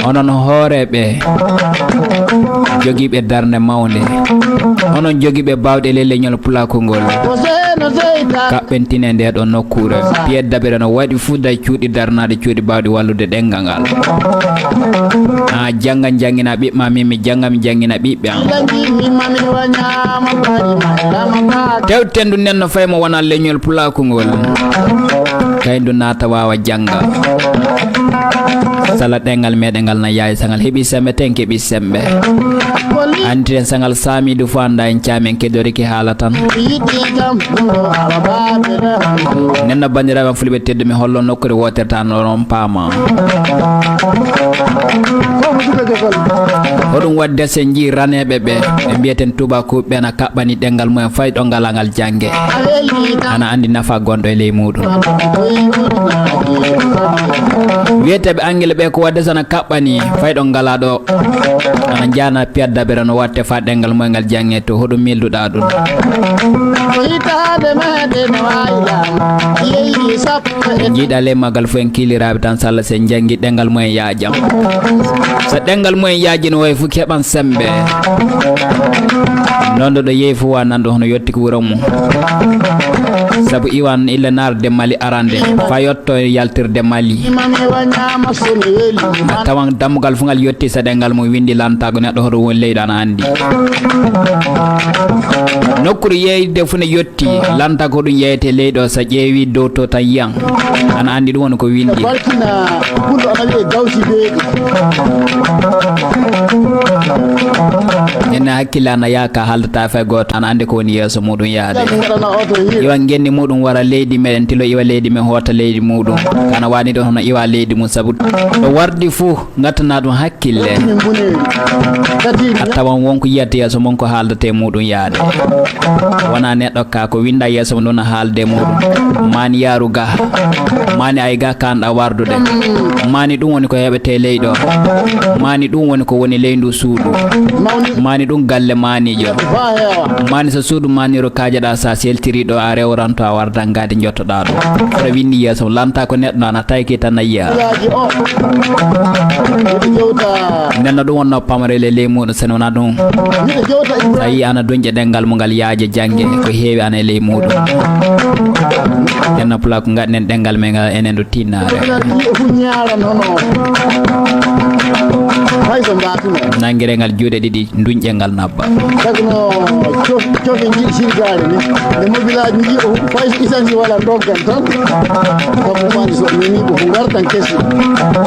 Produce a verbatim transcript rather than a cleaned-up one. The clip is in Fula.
Onon hooreeɓe jogiiɓe darnde mawnde, onon jogiiɓe baawɗe ley leñol pulaaku ngol, kaɓɓentine ndee ɗoo nokkuure. Pied Dabere no waɗi fuu day cuuɗi darnaaɗi, cuuɗi baawɗi wallude ɗemngal ngal. A jannga, janngina ɓiɓɓe ma, min mi jannga, mi janngina ɓiɓɓe am. Tewten ndu nen no fay mo wonaa leñol pulaaku ngol. Kay ndu naata waawa jannga. Sala ɗemngal meɗen ngal na yaaji, so ngal heɓi semmbe, ten keɓi semmbe. Anndi ten so ngal saami du fof annda en caami, en keddoriki haala tan. Nen no banndiraaɓe am fulɓe tedduɓe, mi hollo nokkuure wootere tan oɗon paama. Hoɗum waɗi de so en njii raneeɓe ɓe, ɓe mbiyeten tuubaakuuɓe ɓe na kaɓɓani ɗemngal mumen fay ɗo ngalaa ngal jannge. Ana anndi nafa gonɗo e ley muuɗum. Wiyeteeɓe Angele ɓe ko waɗde so na kaɓɓani fay ɗo ngalaa ɗo. Ana njaana Pied Dabere no watte faa ɗemngal mumen ngal jannge, to hoɗum milduɗaa ɗum? Njiiɗa ley maggal fof en kiiliraaɓe tan, so Alla so en njanngi ɗemngal mumen yaajam. So ɗemngal mumen yaajino way fof keɓan semmbe. Noon ɗo ɗo yehi fof wa nan ɗo hono yetti ko wuro mum. Sabu iwan illa naarde Mali arande, faa yetto yaltirde Mali. A tawan dammugal fof ngal yetti so ɗemngal mum winndi lantaago neɗɗo hoto woni leyɗo ana anndi. Nokkuure yeeyde fof ne yetti lanta ko ɗum yeeyete ley ɗo, so ƴeewi dow to tan yiyan. Ana anndi ɗum woni ko winndi. Barkina pullo ana wiye gawsi beeɗi. Ene hakkille ana yaaka haaldata fay gooto, ana anndi ko woni yeeso muɗum yaade. Iwa ngenndi muɗum wara leydi meɗen, tilo iwa leydi men, hoota leydi muɗum. Kana wani ɗo hono iwa leydi mum, sabu ɗo wardi fof ngattana ɗum hakkille. A tawan won ko yiyata yeeso mum ko haaldata e muɗum yaade. Wona neɗɗo ka ko winda yeeso mum ɗum no haalde muɗum. Mani yaaru ga. Mani ay ga kanɗa wardude. Mani ɗum woni ko heɓete ley ɗo. Mani ɗum woni ko woni ley ndu suudu. Mani ɗum galle manijo. Mani so suudu maniro kajaɗa sa seltiri ɗo a rewranto a wardan gadi jottoɗa ɗo. Aɗa windi yeeso lanta ko neɗɗo ana tayki tan a yiya. Nenno ɗum wonno pamare le ley muɗum sen wona ɗum. Sa yi ana dunƴe ɗengal mu ngal yaaje jannge ko heewi ana e ley muɗum. Nenno pula ko ngaɗnen ɗengal men ngal enen ɗo tinnaare. Nangire ngal juuɗe ɗiɗi dunƴe ngal nabba. Tagno cofi jiɗi sirgaade ni. Nde mobilaaji njiɗo fay so isanji wala doggan tan. Kammu mani so nini ko ngartan kesi.